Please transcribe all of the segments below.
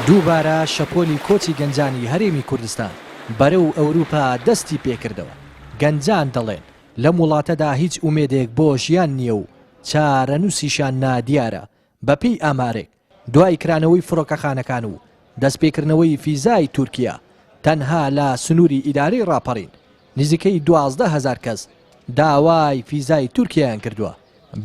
دووبارە شەپۆلی کۆچی گەنجانی هەرێمی کوردستان بەرەو ئەوروپا دەستی پێکردەوە، گەنجان دەڵێن لەم وڵاتەدا هیچ ئومێدێک بۆ ژیان نییە و چارەنووسیشیان نادیارە، بەپێی ئامارێک دوای کرانەوەی فڕۆکەخانەکان و دەستپێکردنەوەی فیزای تورکیا تەنها لە سنووری ئیدارەی ڕاپەڕین نزیکەی 12 هەزار کەس داوای فیزای تورکیایان کردووە،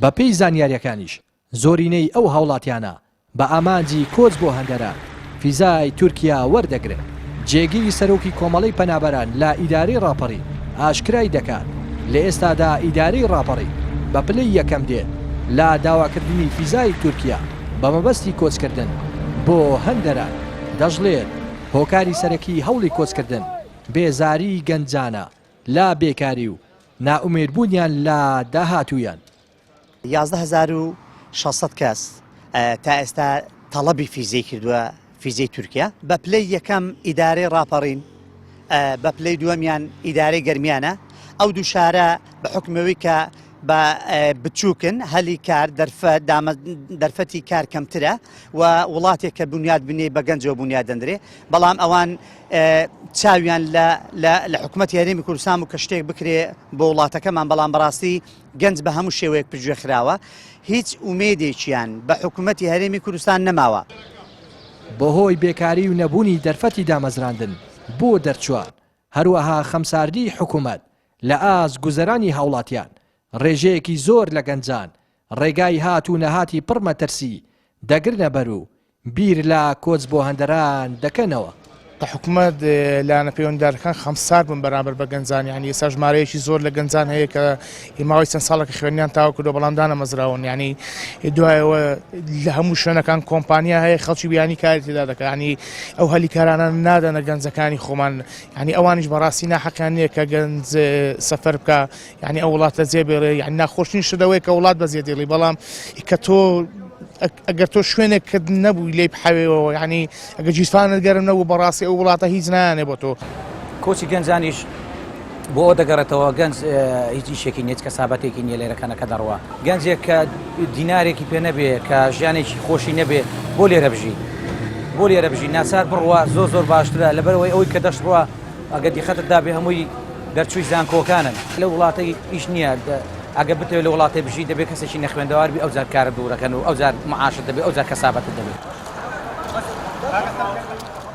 بەپێی زانیارییەکانیش زۆرینەی ئەو هاوڵاتیانە بە ئامانجی کۆچ بۆ هەندەران فیزای تورکیا وەردەگرن. جێگری سەرۆکی کۆمەڵەی پەنابەران لە ئیدارەی ڕاپەڕین ئاشکرای دەکات، لە ئێستادا ئیدارەی ڕاپەڕین بە پلەی یەکەم دێت لە داواکردنی فیزای تورکیا بە مەبەستی کۆچکردن بۆ هەندەران، دەشڵێت، هۆکاری سەرەکی هەوڵی کۆچکردن بێزاریی گەنجانە لە بێکاری و نائومێدبوونیان لە داهاتوویان. 11600 کەس تا ئێستا تەڵەبی فیزەی کردووە، فیزەی تورکیا. بە پلەی یەکەم ئیدارەی ڕاپەڕین، بە پلەی دووەمیان ئیدارەی گەرمیانە. ئەو دوو شارە بە حوکمی ئەوەی کە بە بچووکن، هەلی کار، دەرفەت، دەرفەتی کار کەمترە و وڵاتێک کە بونیاد بنێی بە گەنجەوە بونیاد دەندرێ، بەڵام ئەوان چاویان لە حکومەتی هەرێمی کوردستان بوو کە شتێک بکرێ بۆ وڵاتەکەمان، بەڵام بەڕاستی گەنج بە هەموو شێوەیەک پشتگوێ خراوە، هیچ ئومێدێکیان بە حکومەتی هەرێمی کوردستان نەماوە. بەهۆی بێکاری و نەبوونی دەرفەتی دامەزراندن بۆ دەرچووان، هەروەها خەمساردیی حکومەت لە ئاست گوزەرانی هاوڵاتیان، ڕێژەیەکی زۆر لە گەنجان ڕێگای هات و نەهاتی پڕ مەترسی دەگرنە بەر و بیر لە کۆچ بۆ هەندەران دەکەنەوە. حکومەت لایەنە پەیوەندیدارەکان خەمسارد بوون بەرامبەر بە گەنجان، یانی ئێستا ژمارەیەکی زۆر لە گەنجان هەیە کە ماوەی چەند ساڵێکە خوێندنیان تەواو کردووە بەڵام دانەمەزراون، یانی دوایەوە لە هەموو شوێنەکان کۆمپانیا هەیە خەڵکی بیانی کاری تێدا دەکات، یانی ئەو هەلی کارانە نادەنە گەنجەکانی خۆمان، یانی ئەوانیش بەڕاستی ناحەقیان نییە کە گەنج سەفەر بکا، یانی ئەو وڵاتە جێ بێڵێ، یانی ناخۆشترین شت ئەوەیە کە وڵات بەجێ دێڵی، بەڵام کە تۆ ئەگەر تۆ شوێنێکت نەبووی لێی بحەوێەوە یعنی ئەگە گیرفانت گەرم نەبوو بەڕاستی ئەو وڵاتە هیچ نایانێ بۆ تۆ. کۆچی گەنجانیش بۆ ئەوە دەگەڕێتەوە گەنج هیچ ئیشێکی نیە، هیچ کەسابەتێکی نیە لێرە کەنەکە دەڕوا. گەنجێک کە دینارێکی پێ نەبێ، کە ژیانێکی خۆشی نەبێ بۆ لێرە بژی؟ بۆ لێرە بژی؟ ناچار بڕوا زۆر زۆر باشترە، لەبەرئەوەی ئەوەی کە دەشڕوا ئەگەر دیقەتت دابێ هەمووی دەرچووی زانکۆکانن. لەو وڵاتەی ئیش نییە، ئەگەر بتەوێت لە وڵاتێ بژی دەبێت کەسێکی نەخوێندەوار بی ئەوجار کارت دوورەکەن و ئەوجار معاشت دەبێت ئەوجار کەسابەتت دەبێت.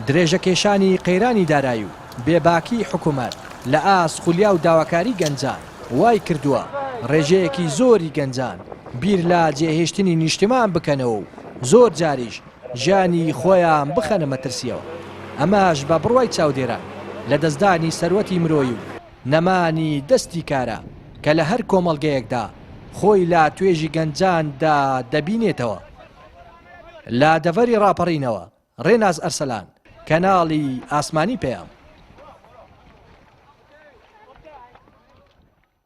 درێژەکێشانی قەیرانی دارایی و بێباکیی حکومەت لە ئاست خولیا و داواکاری گەنجان وای کردووە ڕێژەیەکی زۆری گەنجان بیر لە جێهێشتنی نیشتمان بکەنەوە و زۆر جاریش ژیانی خۆیان بخەنە مەترسییەوە، ئەمەش بە بڕوای چاودێران لەدەستدانی سەروەتی مرۆیی و نەمانی دەستی کارە کە لە هەر کۆمەڵگەیەکدا خۆی لە توێژی گەنجاندا دەبینێتەوە. لە دەڤەری ڕاپەڕینەوە، ڕێناس ئەرسەلان، کەناڵی ئاسمانی پەیام.